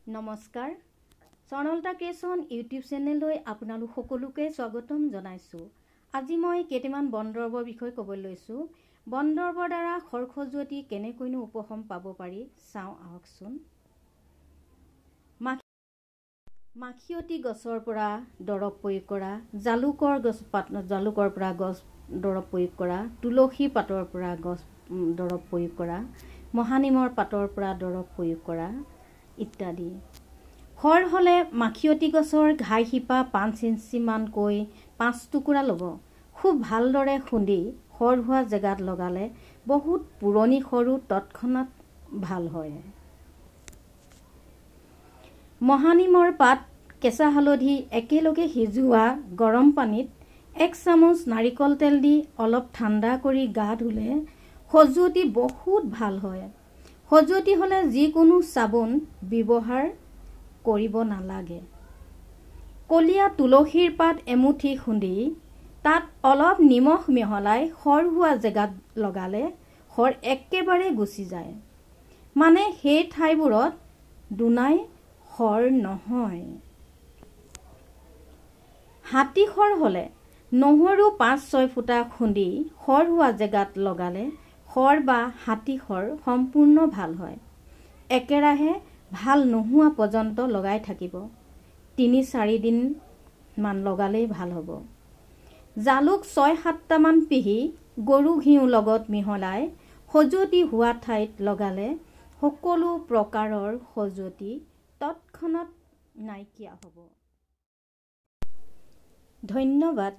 নমস্কাৰ, Swarnalata creation YouTube চেনেললৈ আপোনালোক সকলোকে স্বাগতম জনাইছোঁ। আজি মই কেইটামান বন দৰৱৰ বিষয়ে ক'ব লৈছোঁ। বন দৰৱৰ দ্বাৰা খৰ খজুৱতি কেনেকৈনো উপশম পাব পাৰি চাওঁ আহকচোন। মাখিয়তী গছৰ পৰা দৰৱ প্ৰয়োগ কৰা, জালুকৰ গছ পাত জালুকৰ পৰা গছ দৰৱ প্ৰয়োগ কৰা, তুলসী পাতৰ পৰা গছ দৰৱ প্ৰয়োগ কৰা, মহানিমৰ পাতৰ পৰা দৰৱ প্ৰয়োগ কৰা ইত্যাদি। খৰ হ'লে মাখিয়তী গছৰ ঘাই শিপা 5 ইঞ্চিমানকৈ 5 টুকুৰা ল'ব। খুব ভালদৰে খুন্দি খৰ হোৱা জেগাত লগালে বহুত পুৰণি খৰো তৎক্ষণাত ভাল হয়। মহানিমৰ পাত, কেঁচা হালধি একেলগে সিজোৱা গৰম পানীত 1 চামুচ নাৰিকল তেল দি অলপ ঠাণ্ডা কৰি গা ধুলে খজুৱতি বহুত ভাল হয়। খজুৱতি হ'লে যিকোনো চাবোন ব্যৱহাৰ কৰিব নালাগে। কলীয়া তুলসীৰ পাত এমুঠি খুন্দি তাত অলপ নিমখ মিহলাই খৰ হোৱা জেগাত লগালে খৰ একেবাৰে গুচি যায়, মানে সেই ঠাইবোৰত দুনাই খৰ নহয়। হাতী খৰ হ'লে নহৰু 5-6 ফুটা খুন্দি খৰ হোৱা জেগাত লগালে খৰ বা হাতী খৰ সম্পূৰ্ণ ভাল হয়। একেৰাহে ভাল নোহোৱা পৰ্যন্ত লগাই থাকিব। 3-4 দিনমান লগালেই ভাল হ'ব। জালুক 6-7টামান পিহি গৰু ঘিউৰ লগত মিহলাই খজুৱতি হোৱা ঠাইত লগালে সকলো প্ৰকাৰৰ খজুৱতি তৎক্ষণাত নাইকিয়া হ'ব। ধন্যবাদ।